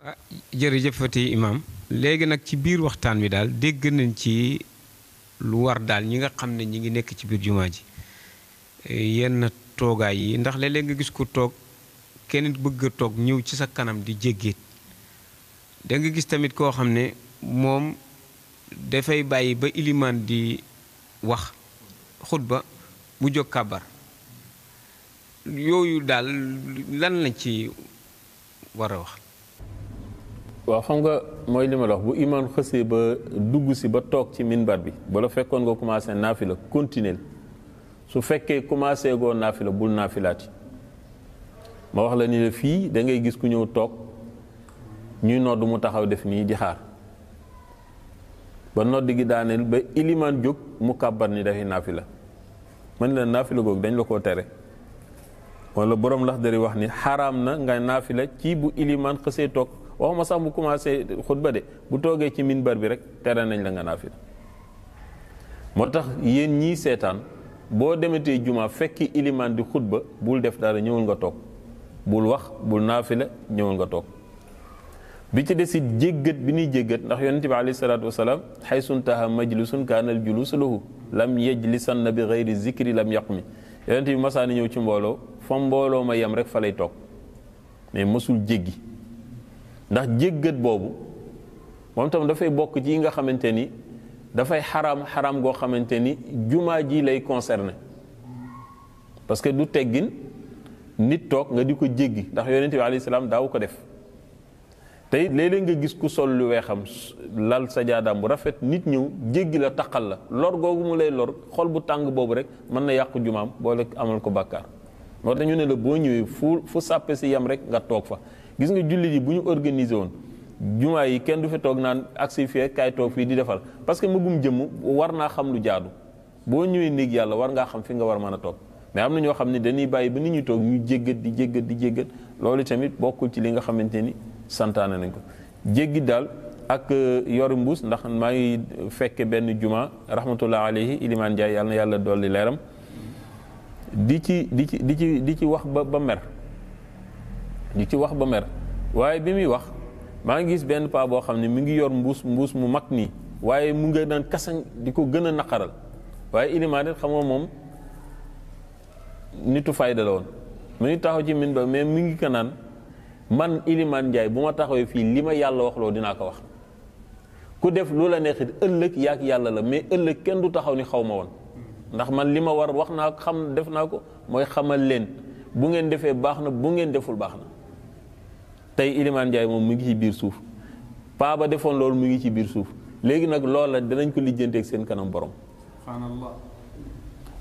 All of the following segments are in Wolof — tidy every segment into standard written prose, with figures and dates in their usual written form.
ah jërëjëfati imam léegi nag ci biir waxtaan wi daal dégg nañ ci lu war daal ñi nga xam ne ñi ngi nekk ci biir jumaa ji yenn toogaay yi ndax léeg-léeg nga gis ko toog kenn bëgg a toog ñëw ci sa kanam di jéggeet da nga gis tamit koo xam ne moom dafay bàyyi ba ilimaan di wax xutba mu jóg kàbbar yooyu daal lan lañ ci war a wax. waaw xam nga mooy li ma la wax bu imaan xësee ba dugg si ba toog ci minbar bi bala fekkoon nga commencé naafila continuer su fekkee commencé goo naafila bul naafilaati ma wax la ni la fii da ngay gis ku ñëw toog ñuy nodd mu taxaw def nii di xaar ba nodd gi daaneel ba ilimaan jóg mu kàbbar ni dafay naafila man la naafila googu dañ la koo tere wala borom Laxdari wax ni xaraam na nga naafila ci bu ilimaan xësee toog waxuma sax bu commencé xutba de bu toogee ci minbar bi rek tere nañ la nga naafila moo tax yéen ñii seetaan boo demetee juma fekki ilimaan di xutba bul def dara ñëwul nga toog bul wax bul naafila ñëwul nga toog bi ci desit jéggat bi ñuy jéggat ndax yonente bi alayhi salaatu wasalaam xaysuntaha majlisun kaanal julusu lahu lam yajlisanna bi gayri zikri lam yaqmi yonente bi masaani ñëw ci mbooloo fa mbooloo ma yem rek fa lay toog mais mësul jéggi ndax jéggat boobu moom tam dafay bokk ci yi nga xamante ni dafay xaraam goo xamante ni jumaa ji lay concerné parce que du teggin nit toog nga di ko jéggi ndax yonente bi alayhi salaam daawu ko def tey léeg-léeg nga gis ku sol lu weexam lal sajaadaam bu rafet nit ñëw jéggi la taqal la lor googu mu lay lor xol bu tàng boobu rek mën na yàqu jumaam boole amal ko bàkkaar moo tax ñu ne la boo ñëwee fu sàppe si yem rek nga toog fa gis nga jullit yi bu ñu organisé woon jumaa yi kenn du fi toog naan agsi fii kaay toog fii di defal parce que magum jëmm war naa xam lu jaadu boo ñëwee néeg yàlla war ngaa xam fi nga war mën a toog mais am na ñoo xam ne dañuy bàyyi ba nit ñuy toog ñu jéggat loolu tamit bokkul ci li nga xamante ni santaane nañ ko jéggi daal ak yor mbuus ndax maa ngi fekke benn juma rahmatullah alayhi ilimaan Njaay yàlla na yàlla dolli leeram di ci wax ba mer di ci wax ba mer waaye bi muy wax maa ngi gis benn paa boo xam ne mi ngi yor mbuus mu mag nii waaye mu nga daan kasañ di ko gën a naqaral waaye ilimaan it xam nga moom nitu fayda la woon mu ngi taxaw ci min ba mais mi ngi ko naan man ilimaan Njaay bu ma taxawee fii li ma yàlla wax loo dinaa ko wax ku def lu la neexit ëllëg yaak yàlla la mais ëllëg kenn du taxaw ni xaw ma woon ndax man li ma war wax naa ko xam def naa ko mooy xamal leen bu ngeen defee baax na bu ngeen deful baax na tey ilimaan Njaay moom mu ngi ci biir suuf paa ba defoon loolu mu ngi ci biir suuf léegi nag loola danañ ko lijjanteeg seen kanam borom subhaanallah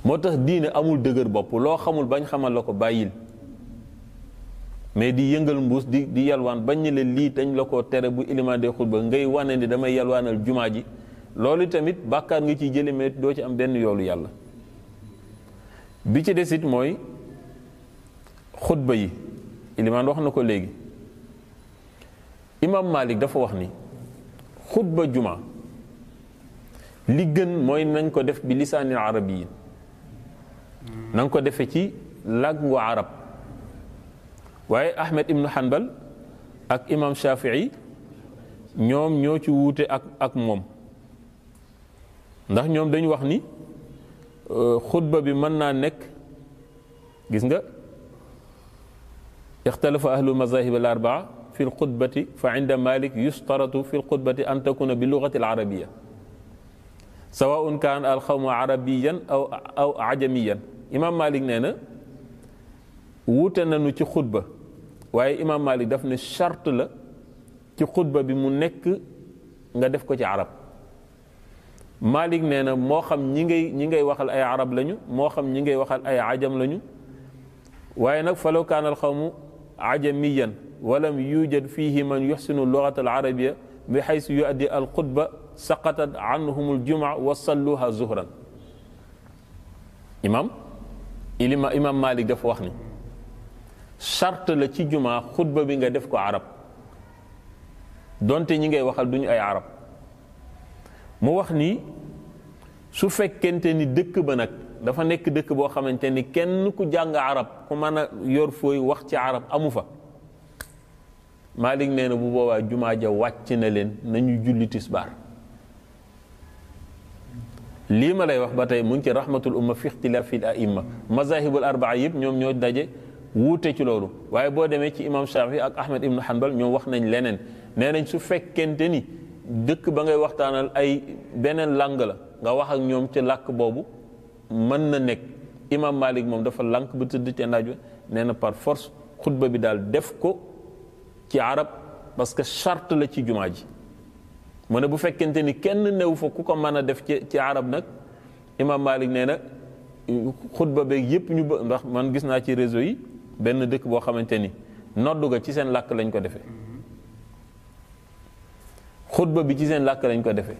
moo tax diine amul dëgër bopp loo xamul bañ xamal la ko bàyyil mais di yëngal mbuus di yalwaan bañ ne la lii dañ la ko tere bu ilimaan dee xutba ngay wane ni damay yalwaanal jumaa ji loolu tamit bàkkaar nga ciy jële mais doo ci am benn yoolu yàlla bi ci desit mooy xutba yi ilimaan wax na ko léegi imam Malik dafa wax ni xutba juma li gën mooy nañ ko def bi lisaanil arabiyin na nga ko defe ci làngu arab waaye Ahmed ibnu Hanbal ak imam Shafii ñoom ñoo ci wuute ak moom ndax ñoom dañu wax ni xutba bi mën naa nekk gis nga ixtalafa ahlu mazahib al arbaa fi l xutbati fa inda Malik yustaratu fi l xutbati an takuna bi lugati al arabia sawaun kaan al xawmu arabiyan aw ajamiyan imam Malik nee na wuute nañu ci xutba waaye imam Malik daf ne charte la ci xutba bi mu nekk nga def ko ci arab Malik nee na moo xam ñi ngay waxal ay arab lañu moo xam ñi ngay waxal ay ajam lañu waaye nag falaw kaan al xawmu ajamiyan walam yujad fihi man yuxsinu lugata al arabia bi xaysu yuaddi al xutba saqatat anhum al jumaa wa salluha zuhran imam Malik dafa wax ni charte la ci jumaa xutba bi nga def ko arab donte ñi ngay waxal duñu ay arab mu wax ni su fekkente ni dëkk ba nag dafa nekk dëkk boo xamante ni kenn ku jàng arab ku mën a yor fooy wax ci arab amu fa Malik nee na bu boobaa jumaa ja wàcc na leen nañu julli tisbaar. lii ma lay wax ba tey mu ngi ci rahmatul umma fi ixtilaafil aimma mazahibul arbaa yëpp ñoom ñoo daje wuute ci loolu waaye boo demee ci imam Shafi ak Ahmed ibnu Hanbal ñoom wax nañ leneen nee nañ su fekkente ni dëkk ba ngay waxtaanal ay beneen langue la nga wax ak ñoom ci làkk boobu mën na nekk. imam Malik moom dafa lànk ba tëdd te naaj nee na par force xutba bi daal def ko ci arab parce que charte la ci jumaa ji mu ne bu fekkente ni kenn new fa ku ko mën a def ci arab nag imam Malik nee na xutba beeg yépp ñu ba ndax man gis naa ci réseau yi benn dëkk boo xamante ni noddu ga ci seen làkk lañ ko defee xutba bi ci seen làkk lañ ko defee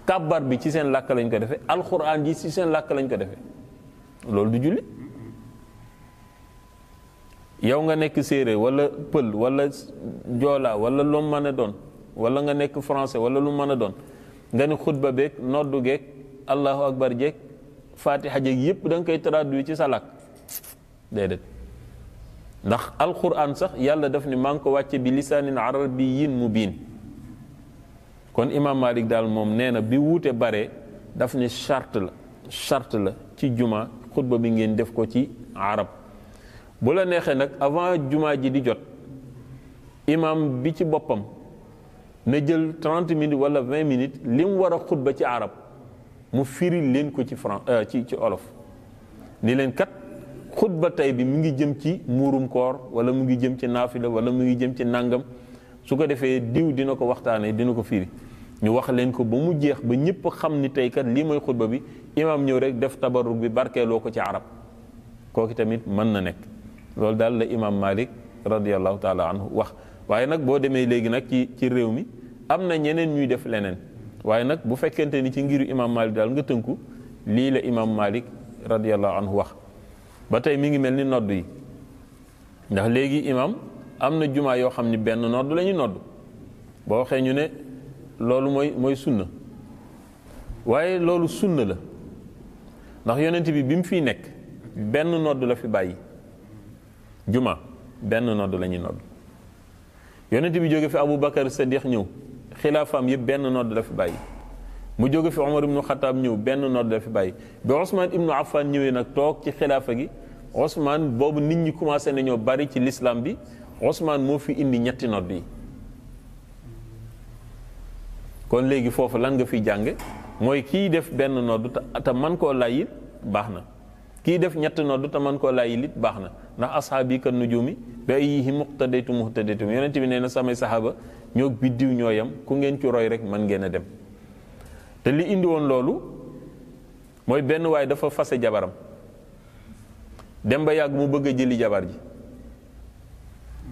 kàbbar bi ci seen làkk lañ ko defee alxuraan ji ci seen làkk lañ ko defee loolu du julli yow nga nekk séeréer wala pël wala joola wala lu mën a doon wala nga nekk français wala lu mën a doon nga ni xutba beeg noddu geeg allahu akbar jeeg fatiha jeeg yépp da nga koy traduire ci sa làkk déedéet ndax alquran sax yàlla daf ni maa ngi ko wàcce bi lisaanin arabiyyin mubiin kon imam Malik daal moom nee na bi wuute bare daf ni charte la ci juma xutba bi ngeen def ko ci arab bu la neexee nag avant juma ji di jot imam bi ci boppam na jël 30 minutes wala 20 minutes li mu war a xutba ci arab mu firi leen ko ci ci olof ni leen kat xutba tey bi mu ngi jëm ci muurum koor wala mu ngi jëm ci naafila wala mu ngi jëm ci nàngam su ko defee diw dina ko waxtaanee dina ko firi ñu wax leen ko ba mu jeex ba ñëpp xam ni tey kat lii mooy xutba bi imam ñëw rek def tabarruk bi barkeeloo ko ci arab kooku tamit mën na nekk loolu daal la imam Malik radiyallahu taala anhu wax waaye nag boo demee léegi nag ci réew mi am na ñeneen ñuy def leneen waaye nag bu fekkente ni ci ngiru imam Malik daal nga tënku lii la imam Malik radiyallahu anhu wax ba tey mi ngi mel ni nodd yi ndax léegi imam am na jumaa yoo xam ni benn nodd la ñuy nodd boo waxee ñu ne loolu mooy sunna waaye loolu sunna la ndax yonent bi mu fiy nekk benn nodd la fi bàyyi juma benn nodd la ñuy nodd yonent bi jóge fi Aboubacar Sadiq ñëw xilaafaam yëpp benn nodd la fi bàyyi mu jóge fi Omar ibnu Xataab ñëw benn nodd la fi bàyyi bi Ousmane ibnu Affan ñëwee nag toog ci xilaafa gi Ousmane boobu nit ñi commencé nañoo bari ci l'islam bi Ousmane moo fi indi ñetti nodd yi kon léegi foofu lan nga fiy jànge mooy kii def benn nodd te man koo layil baax na kii def ñetti nodd te man koo layil it baax na ndax ashaabi kan nujumi bi ayyihi muqtadaytum muhtadaytum yonent bi nee na samay saxaaba ñoo biddiw ñoo yam ku ngeen ci roy rek mën ngeen a dem te li indi woon loolu mooy benn waay dafa fase jabaram dem ba yàgg mu bëgg a jëli jabar ji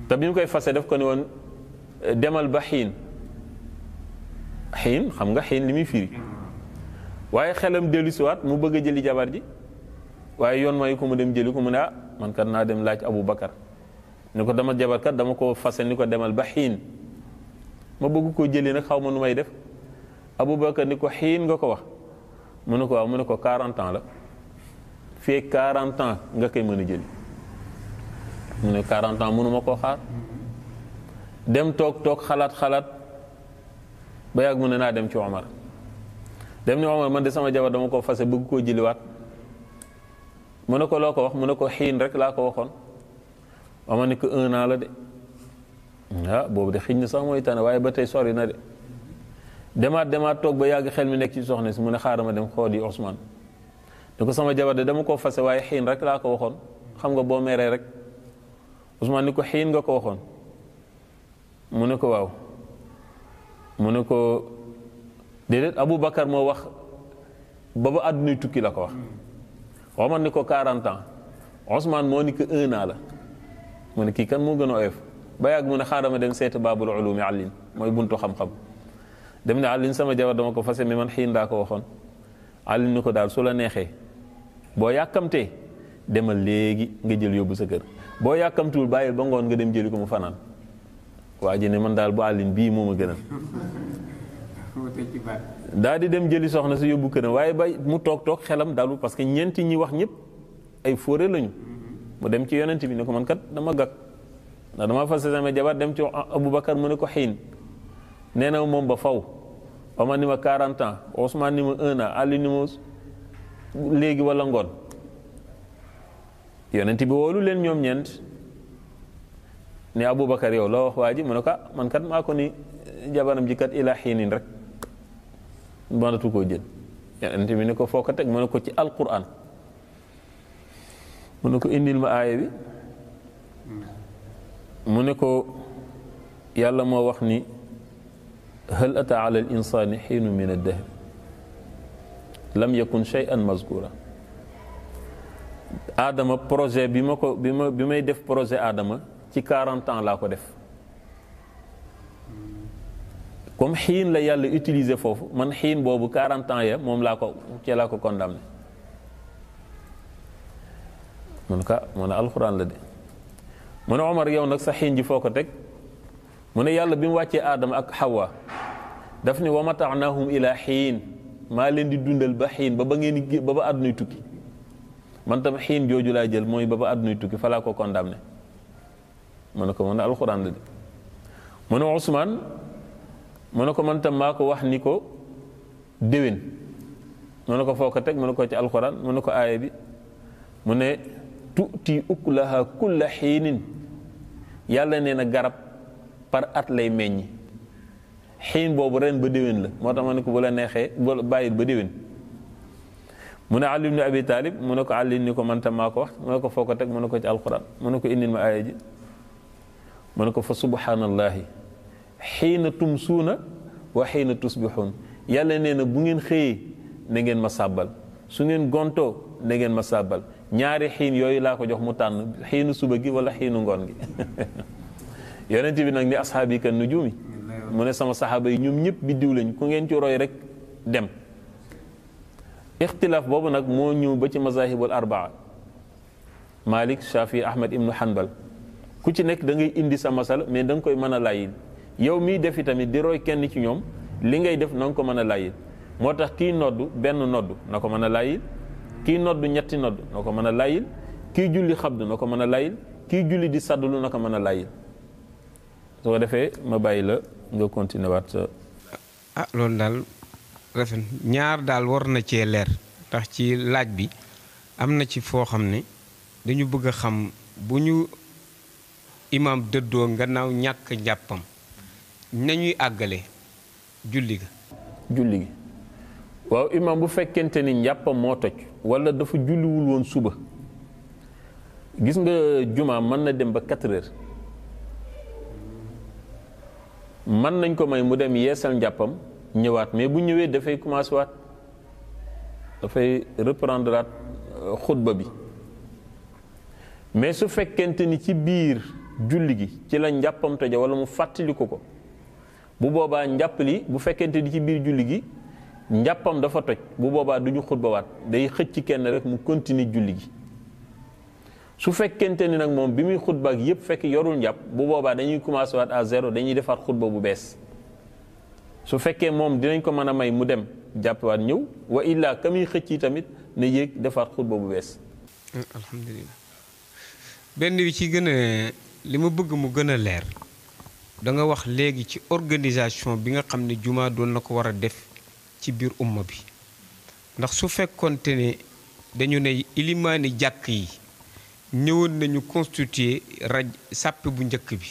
te bi mu koy fase daf ko ne woon demal ba xiin xam nga xiin li muy firi waaye xelam dellusiwaat mu bëgg a jëli jabar ji waaye yoon may ko mu dem jëli ko mu ne man kat naa dem laaj Abu Bakar ni ko dama jabar kat dama ko fase ni ko demal ba xiin ma bëgg koo jëli nag xaw ma nu may def Abu Bakar ni ko xiin nga ko wax mu ne ko waaw mu ne ko 40 ans la fii 40 ans nga koy mën a jëli mu ne 40 ans mënuma koo xaar dem toog xalaat ba yàgg mu ne naa dem ci Omar dem ni Omar man de sama jabar dama ko fase bëgg koo jëliwaat mu ne ko loo ko wax mu ne ko xiin rek laa ko waxoon Omar ni ko 1 an la de boobu de xiñ na sax mooy tane waaye ba tey sori na de demaat toog ba yàgg xel mi nekk ci soxna si mu ne xaaral ma dem xool yi Ousmane ni ko sama jabar de dama ko fase waaye xiin rek laa ko waxoon xam nga boo meree rek Ousmane ni ko xiin nga ko waxoon mu ne ko waaw mu ne ko déedéet Abu Bakar moo wax ba àddunay tukki la ko wax Omar ni ko 40 ans Ousmane moo ni ko 1 an la mu ne kii kan moo gën a oyof ba yàgg mu ne xaaral ma dem seeti baabul ulumi àllin mooy buntu xam-xam dem ne àllin sama jabar dama ko fase mi man xiin daa ko waxoon àllin ni ko daal su la neexee boo yàkkamtee demal léegi nga jël yóbbu sa kër boo yàkkamtuwul bàyyil ba ngoon nga dem jëli ko mu fanaan waa ji ne man daal bu àllin bii moo ma gënal daal di dem jëli soxna si yóbbu këram waaye ba mu toog xelam dalu parce que ñeenti ñi wax ñëpp ay fóore lañu mu dem ci yonent bi ne ko man kat dama gàkk ndax dama fase sama jabar dem ci Aboubacar mu ne ko xiin nee na moom ba faw Omar ni ma 40 ans Ousmane ni ma 1 an Ali ni ma léegi wala ngoon yonent bi woolu leen ñoom ñeent ne Aboubacar yow loo wax waa ji mu ne ko man kat maa ko ni jabaram ji kat ila xiinin rek mënatu koo jël yonent bi ne ko foo ko teg mu ne ko ci alquran mu ne ko indil ma aaya bi mu ne ko yàlla moo wax ni hal ata ala al insani xiinu min ad-dahr lam yakun shay'an mazkura Adama projet bi may def projet Adama ci 40 ans laa ko def comme xiin la yàlla utiliser foofu man xiin boobu 40 ans ya moom laa ko condamné mun ka mu ne alxuraan la de mu ne Omar yow nag sa xiin ji foo ko teg mu ne yàlla bi mu wàccee Adama ak Hawa daf ni wa mataanahum ila xiin maa leen di dundal ba xiin ba àddunay tukki man tam xiin jooju laa jël mooy ba àddunay tukki fa laa ko condamné mu ne ko mu ne alxuraan la de mu ne Ousmane mu ne ko man tam maa ko wax ni ko déwén mu ne ko foo ko teg mu ne ko ci alxuraan mu ne ko aaya bi mu ne tuuti ukulaha kulla xiinin yàlla nee na garab par at lay meññ xiin boobu ren ba déwén la moo tax ma ne ko bu la neexee bu bàyyil ba déwén mu ne Ali ibn Abi Talib mu ne ko Ali ni ko man tam maa ko wax mu ne ko foo ko teg mu ne ko ci alxuraan mu ne ko indil ma aaya ji mu ne ko fa subhanallahi xiina tumsuuna wa xiina tusbixuun yàlla nee na bu ngeen xëyee na ngeen ma sàbbal su ngeen gontoo na ngeen ma sàbbal ñaari xiin yooyu laa ko jox mu tànn xiinu suba gi wala xiinu ngoon gi yonent bi nag ni asxaabi kan nujumi mu ne sama saxaaba yi ñoom ñëpp biddiw lañ ku ngeen ci roy rek dem ixtilaaf boobu nag moo ñëw ba ci mazahibul arbaa Malik Shafi Ahmad ibnu Hanbal ku ci nekk da ngay indi sa masala mais da nga koy mën a layil yow miy defi tamit di roy kenn ci ñoom li ngay def na nga ko mën a layil moo tax kii noddu benn noddu na ko mën a layil kii noddu ñetti noddu na ko mën a layil kii julli xabdu na ko mën a layil kii julli di saddulu na ko mën a layil su ko defee ma bàyyi la nga continuer waat sa loolu daal rafet ñaar daal war na cee leer ndax ci laaj bi am na ci foo xam ne dañu bëgg a xam bu ñu imaam dëddoo gannaaw ñàkk njàppam nañuy àggale julli gi waaw imaam bu fekkente ni njàppam moo toj wala dafa julliwul woon suba gis nga jumaa mën na dem ba 4 heures mën nañ ko may mu dem yeesal njàppam ñëwaat mais bu ñëwee dafay commencé waat dafay reprendre xutba bi mais su fekkente ni ci biir julli gi ci la njàppam toja wala mu fàttali ko bu boobaa njàpp li bu fekkente ni ci biir julli gi njàppam dafa toj bu boobaa du ñu xutbawaat day xëcc kenn rek mu continuer julli gi su fekkente ni nag moom bi muy xutba ak yépp fekk yorul njàpp bu boobaa dañuy commencé waat à 0 dañuy defaat xutba bu bees su fekkee moom dinañ ko mën a may mu dem jàppiwaat ñëw wa illaa ka muy xëcc tamit na yéeg defaat xutba bu bees. alhamdulilah benn bi ci gën a li ma bëgg mu gën a leer da nga wax léegi ci organisation bi nga xam ne jumaa doon na ko war a def ci biir umma bi ndax su fekkonte ne dañu ne ilimaani jàkk yi ñëwoon nañu constituer sàppe bu njëkk bi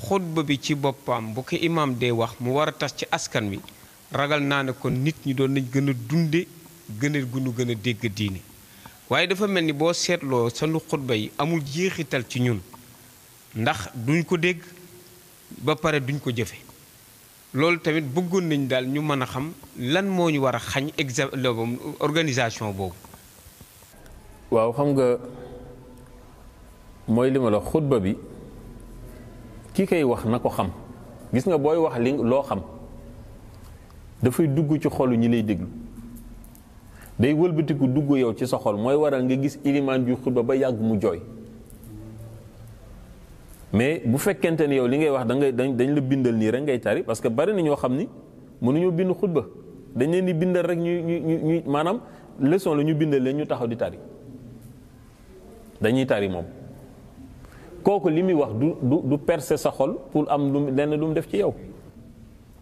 xutba bi ci boppam bu ko imaam dee wax mu war a tas ci askan wi ragal naa ne kon nit ñi doon nañ gën a dunde gën a gunu gën a dégg diine waaye dafa mel ni boo seetloo sunu xutba yi amul jeexital ci ñun ndax duñ ko dégg ba pare duñ ko jëfe loolu tamit bëggoon nañ daal ñu mën a xam lan moo ñu war a xañ organisation boobu. waaw xam nga mooy li ma la xutba bi ki koy wax na ko xam gis nga booy wax li loo xam dafay dugg ci xolu ñi lay déglu day wëlbatiku dugg yow ci sa xol mooy waral nga gis ilimaan ju xutba ba yàgg mu jooy mais bu fekkente ni yow li ngay wax dañ la bindal nii rek ngay tari parce que bari na ñoo xam ni mënuñoo bind xutba dañ leen di bindal rek ñu maanaam leçon la ñu bindal leen ñu taxaw di tari dañuy tari moom kooku li muy wax du percer sa xol pour am lenn lu mu def ci yow.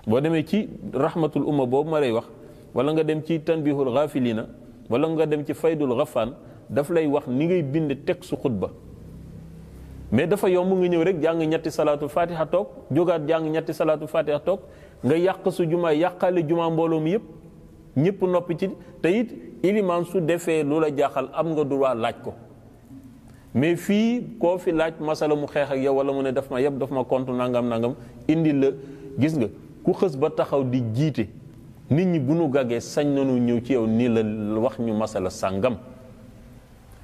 boo demee ci rahmatul umma boobu ma lay wax wala nga dem ci tanbihul ghafilina wala nga dem ci faydul ghafan daf lay wax ni ngay bind texte xutba mais dafa yomb nga ñëw rek jàng ñetti salaatul fatiha toog jógaat jàng ñetti salaatul fatiha toog nga yàq su jumaa yàqale jumaa mbooloo mi yëpp ñëpp noppi ci te it ilimaan su defee lu la jaaxal am nga droit laaj ko mais fii koo fi laaj masala mu xeex ak yow wala mu ne daf ma yëpp daf ma compte nangam indi la gis nga ku xës ba taxaw di jiite nit ñi bu nu gàggee sañ nañu ñëw ci yow nii la wax ñu masala sàngam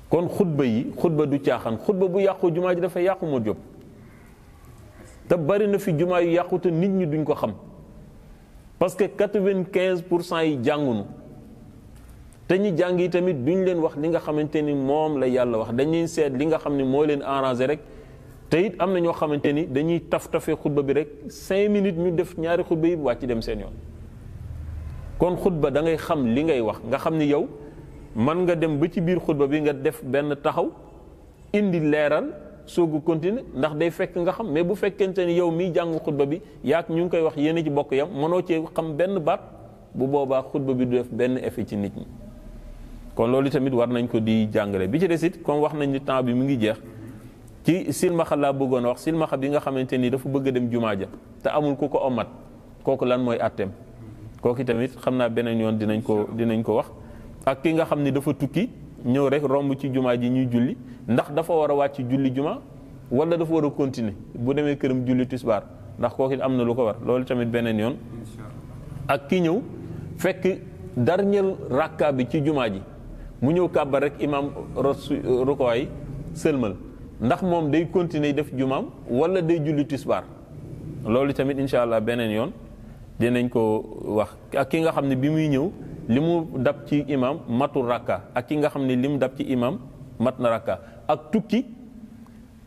kon xutba du caaxaan xutba bu yàqu jumaa ji dafay yàqu moo jóg te bari na fi jumaa yu yàqu te nit ñi duñ ko xam parce que 95% yi jàngunu te ñi jàng yi tamit duñ leen wax li nga xamante ni moom la yàlla wax dañuy seet li nga xam ne moo leen arrangé rek te it am na ñoo xamante ni dañuy tafee xutba bi rek 5 minutes ñu def ñaari xutba yi wàcc dem seen yoon kon xutba da ngay xam li ngay wax nga xam ni yow man nga dem ba ci biir xutba bi nga def benn taxaw indi leeral soogu continuer ndax day fekk nga xam mais bu fekkente ni yow miy jàng xutba bi yaak ñu ngi koy wax yéen ci bokk yam mënoo cee xam benn baat bu boobaa xutba bi du def benn effet ci nit ñi kon loolu tamit war nañ ko di jàngale bi ci des it comme wax nañ ni temps bi mu ngi jeex ci silmaxa laa bëggoon a wax silmaxa bi nga xamante ni dafa bëgg a dem jumaa ja te amul ku ko omat kooku lan mooy atteem kooku tamit xam naa beneen yoon dinañ ko wax ak ki nga xam ni dafa tukki ñëw rek romb ci jumaa ji ñuy julli ndax dafa war a wàcc julli jumaa wala dafa war a continuer bu demee këram julli tisbaar ndax kooku it am na lu ko war loolu tamit beneen yoon ak ki ñëw fekk dernier rakka bi ci jumaa ji mu ñëw kàbbar rek imam rukoy sëlmal ndax moom day continuer def jumaam wala day julli tisbaar loolu tamit incha allah beneen yoon dinañ ko wax ak ki nga xam ne bi muy ñëw li mu dab ci imam matul rakka ak ki nga xam ne li mu dab ci imam mat na rakka ak tukki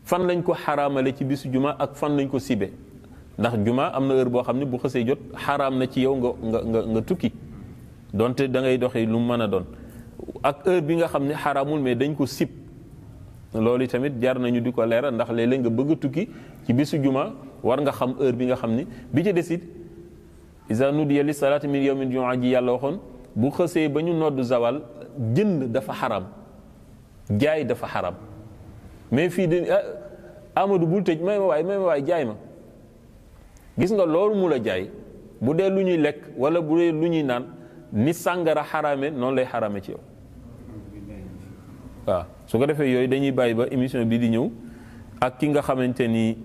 fan lañ ko xaraamale ci bisu juma ak fan lañ ko sibe ndax juma am na heure boo xam ne bu xësee jot xaraam na ci yow nga tukki donte da ngay doxee lu mu mën a doon ak heure bi nga xam ne xaraamul mais dañ ko sib loolu tamit jar nañu di ko leeral ndax léeg-léeg nga bëgg a tukki ci bisu juma war nga xam heure bi nga xam ni bi ci desit iza nudiya li salaati min yawmin jumaa ji yàlla waxoon bu xësee ba ñu nodd zawal jënd dafa xaram jaay dafa xaram mais fii de Amadou bul tëj may ma waay jaay ma gis nga loolu mu la jaay bu dee lu ñuy lekk wala bu dee lu ñuy naan ni sàngara xaraame noonu lay xaraame ci yow waaw su ko defee yooyu dañuy bàyyi ba émission bi di ñëw ak ki nga xamante ni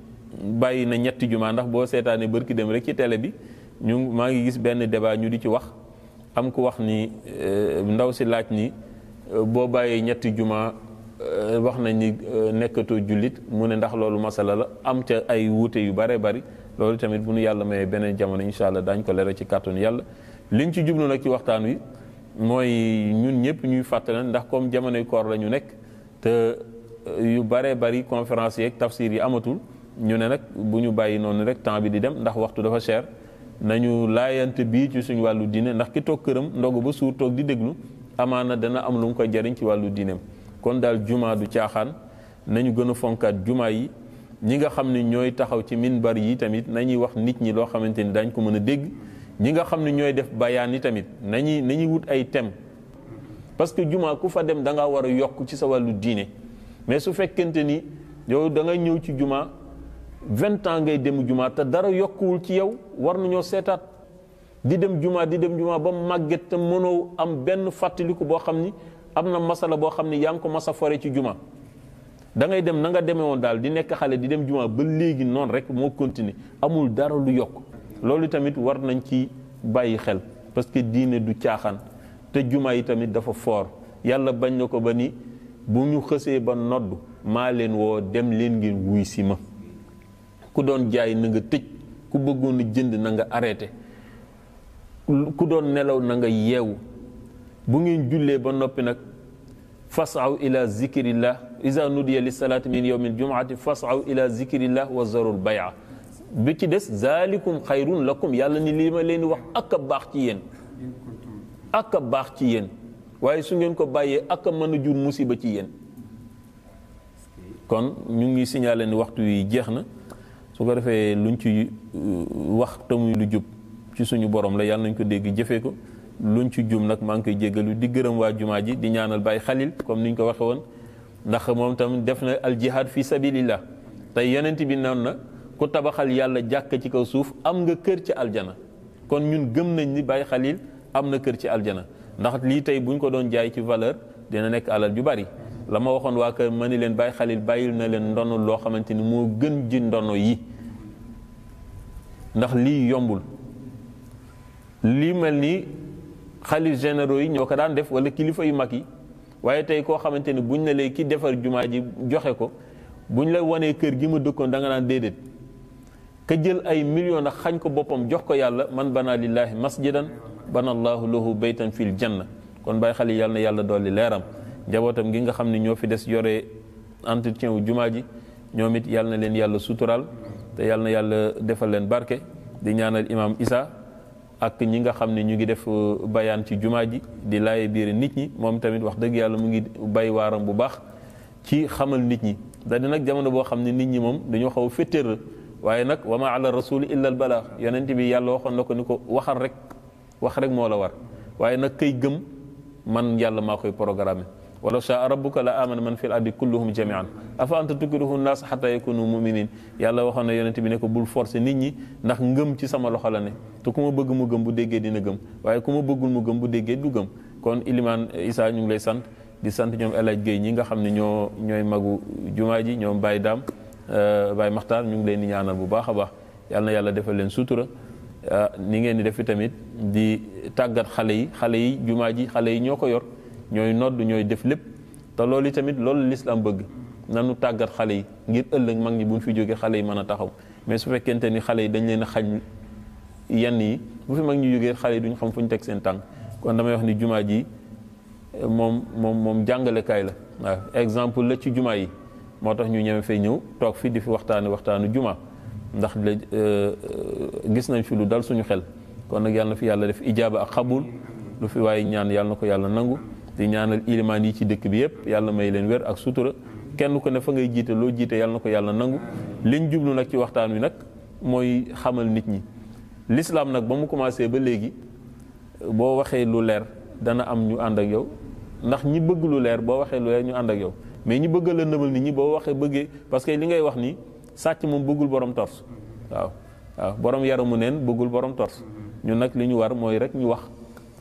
bàyyi na ñetti jumaa ndax boo seetaanee bërki dem rek ci télé bi maa ngi gis benn débat ñu di ci wax am ku wax ni ndaw si laaj ni boo bàyyee ñetti juma wax nañ ni nekkatoo jullit mu ne ndax loolu masala la am ca ay wuute yu bare bari loolu tamit bu nu yàlla mayee beneen jamono incha allah daañu ko leeral ci kàttanu yàlla liñ ci jublu nag ci waxtaan wi mooy ñun ñëpp ñuy fàttali ndax comme jamonoy koor la ñu nekk te yu bare bari conférence yeeg tafsir yi amatul ñu ne nag bu ñu bàyyi noonu rek temps bi di dem ndax waxtu dafa cher nañu laayante bii ci suñu wàllu diine ndax ki toog këram ndogu ba suur toog di déglu amaana dana am lu mu koy jariñ ci wàllu diineem kon daal juma du caaxaan nañu gën a fonkaat juma yi ñi nga xam ne ñooy taxaw ci minbar yi tamit nañuy wax nit ñi loo xamante ni dañ ko mën a dégg ñi nga xam ne ñooy def bayaan yi tamit nañuy wut ay thème parce que juma ku fa dem da ngaa war a yokk ci sa wàllu diine mais su fekkente ni yow da nga ñëw ci juma 20 ans ngay dem juma te dara yokkuwul ci yow war nañoo seetaat di dem juma ba màgget te mënoo am benn fàttaliku boo xam ni am na masala boo xam ni yaa ngi ko masa fore ci juma da ngay dem na nga demee woon daal di nekk xale di dem juma ba léegi noonu rek moo continuer amul dara lu yokk loolu tamit war nañ ci bàyyi xel parce que diine du caaxaan te juma yi tamit dafa foor yàlla bañ na ko ba ni bu ñu xësee ba nodd maa leen woo dem leen ngeen wuy si ma ku doon jaay na nga tëj ku bëggoon a jënd na nga arrêté ku doon nelaw na nga yeewu bu ngeen jullee ba noppi nag fasaw ila zikrillah iza nudiya li salaati min yawmil jumaati fasaw ila zikrillah wa zarul bay'a bi ci des zalikum xayrun lakum yàlla ni lii ma leen di wax ak a baax ci yéen ak a baax ci yéen waaye su ngeen ko bàyyee ak a mën a jur musiba ci yéen kon ñu ngi signalé ni waxtu yi jeex na su ko defee luñ ci wax tamuy lu jub ci suñu borom la yàlla nañ ko dégg jëfee ko luñ ci jum nag maa ngi koy jéggalu di gërëm waa jumaa ji di ñaanal Baye Khalil comme ni ñu ko waxe woon ndax moom tam def na al jihad fi sabilillah tey yonent bi noonu na ku tabaxal yàlla jàkk ci kaw suuf am nga kër ci aljana kon ñun gëm nañ ni Baye Khalil am na kër ci aljana ndax lii tey buñ ko doon jaay ci valeur dina nekk alal ju bari la ma waxoon waa kër ma ni leen Baye Khalil bàyyil na leen ndono loo xamante ni moo gën ji ndono yi ndax lii yombul lii mel ni xalif généraux yi ñoo ko daan def wala kilifa yu mag yi waaye tey koo xamante ni buñ ne lay ki defar jumaa ji joxe ko buñ la wanee kër gi ma dëkkoon da nga naan déedéet ka jël ay millions nag xañ ko boppam jox ko yàlla man bana lillahi masjidan bana allahu lahu baytan fil janna kon Baye Khalil yàlla na yàlla dolli leeram njabootam gi nga xam ne ñoo fi des yore entretien wu jumaa ji ñoom it yàlla na leen yàlla sutural te yàlla na yàlla defal leen barke di ñaanal imam Issa ak ñi nga xam ne ñu ngi def bayaan ci jumaa ji di laaye biir nit ñi moom tamit wax dëgg yàlla mu ngi bay waaram bu baax ci xamal nit ñi da di nag jamono boo xam ne nit ñi moom dañoo xaw a féttéer waaye nag wa ma ala rasuli illa al balaax yonent bi yàlla waxoon na ko ni ko waxal rek wax rek moo la war waaye nag kay gëm man yàlla maa koy programme walaw shaa rabbuka la amana man fil ardi kulluhum jamian afa anta tukrihu nnaas xata yakunu muminin yàlla waxoon na yonent bi ne ko bul forcer nit ñi ndax ngëm ci sama loxo la ne te ku ma bëgg mu gëm bu déggee dina gëm waaye ku ma bëggul mu gëm bu déggee du gëm kon Ilimaan Issa ñu ngi lay sant di sant ñoom El Hadj Guèye ñi nga xam ne ñooy magu jumaa ji ñoom Baye Dame Baye Makhtar ñu ngi leen di ñaanal bu baax a baax yàlla na yàlla defal leen sutura ni ngeen di def tamit di tàggat xale yi jumaa ji xale yi ñoo ko yor ñooy nodd ñooy def lépp te loolu tamit loolu l'islam bëgg nanu tàggat xale yi ngir ëllëg mag ñi buñ fi jógee xale yi mën a taxaw mais su fekkente ni xale yi dañ leen a xañ yenn yi bu fi mag ñi jógee xale yi duñ xam fu ñu teg seen tànk kon damay wax ni jumaa ji moom jàngalekaay la waaw exemple la ci jumaa yi moo tax ñu ñeme fay ñëw toog fi di fi waxtaanu jumaa ndax gis nañ fi lu dal suñu xel kon nag yàlla na fi yàlla def ijaaba ak xabul lu fi waaye ñaan yàlla na ko yàlla nangu di ñaanal ilimaan yi ci dëkk bi yëpp yàlla may leen wér ak sutura kenn ku ne fa ngay jiite loo jiite yàlla na ko yàlla nangu liñ jublu nag ci waxtaan wi nag mooy xamal nit ñi l'islam nag ba mu commencé ba léegi boo waxee lu leer dana am ñu ànd ak yow ndax ñi bëgg lu leer boo waxee lu leer ñu ànd ak yow mais ñi bëgg la nëbal nit ñi boo waxee bëggee parce que li ngay wax ni sàcc moom bëggul borom tors waaw borom yaramu neen bëggul borom tors ñun nag li ñu war mooy rek ñu wax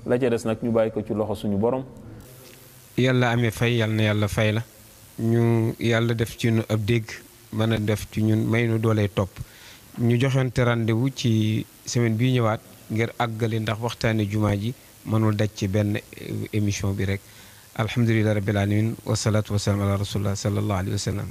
la ca des nag ñu bàyyi ko ci loxo suñu borom. yàlla amee fay yàlla na yàlla fay la ñu yàlla def ci ñu ab dégg mën a def ci ñun may nu doolee topp ñu joxante rendez-vous ci semaine bii ñëwaat ngir àggale ndax waxtaane jumaa ji mënul daj ci benn émission bi rek alhamdulilah rabbil alamin wasalaatu wasalaam ala rasulillah sallallahu alayhi wa sallam